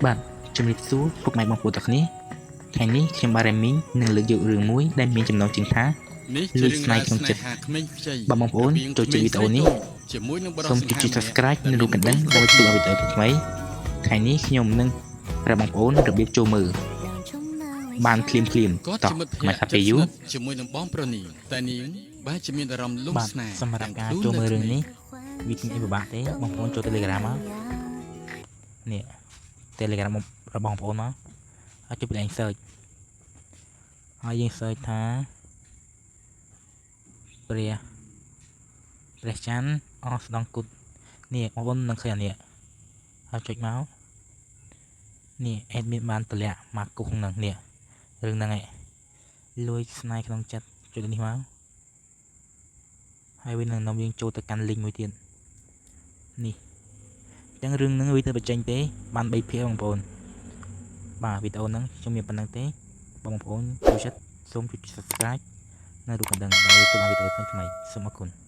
បាទជំរាបសួរពុកម៉ែបងប្អូនទាំងគ្នាថ្ងៃនេះខ្ញុំបាទរ៉េមីងនឹងលើកយករឿងមួយដែលមានចំណងជើងថា នេះ លួច ជារឿង ស្នេហ៍ក្នុង រ៉ាវស្នេ ចិត្ត ហាក្មេងខ្ចី បាទបងប្អូន រវាង ចូលចិត្តវីដេអូនេះ ជាមួយនឹងបរិ សូម សុ ចុច Subscribe និងរូបកណ្ដឹងដើម្បីទទួលបានវីដេអូថ្មីៗថ្ងៃនេះខ្ញុំនឹងប្រាប់បងប្អូនរបៀបចូលមើលបានភ្លាមភ្លាមៗ គាត់ តោះ ជាមិត្តភ កុំឲ្យ ក្តិ ខាត់ពេលយូរ ជិតស្និទ្ធជាមួយនឹងបងប្រនីតែនាងបែរជាមានអារម្មណ៍លង់ បាទ ស្នេហ៍ សម្រាប់ ទាំង ការ ខ្លួន ចូលមើលរឿងនេះ នៅក្មេង វាគ្មានអីពិបាកទេបងប្អូនចូល Telegram មកនេះ Telegram របស់បងប្អូនមកហើយចុចកន្លែង search ហើយយើង search ថាព្រះព្រះច័ន្ទអស់ស្ដង់គុតនេះបងប្អូននឹងឃើញអានេះហើយចុចមកនេះ admin បានតម្លាក់មកគុកហ្នឹងនេះរឿងហ្នឹងឯងលួចស្នេហ៍ក្នុងចិត្តចុចនេះមកហើយវានឹងនាំយើងចូលទៅកាន់ link មួយទៀតនេះអញ្ចឹងរឿងហ្នឹងវាទៅបញ្ចេញទេបាន3ភាគបងប្អូនបាទវីដេអូហ្នឹងខ្ញុំមានប៉ុណ្្នឹងទេបងប្អូនចូលចិត្តសូមចុច Subscribe និងរូបកណ្ដឹងដើម្បីទទួលបានវីដេអូថ្មីៗសូមអរគុណ។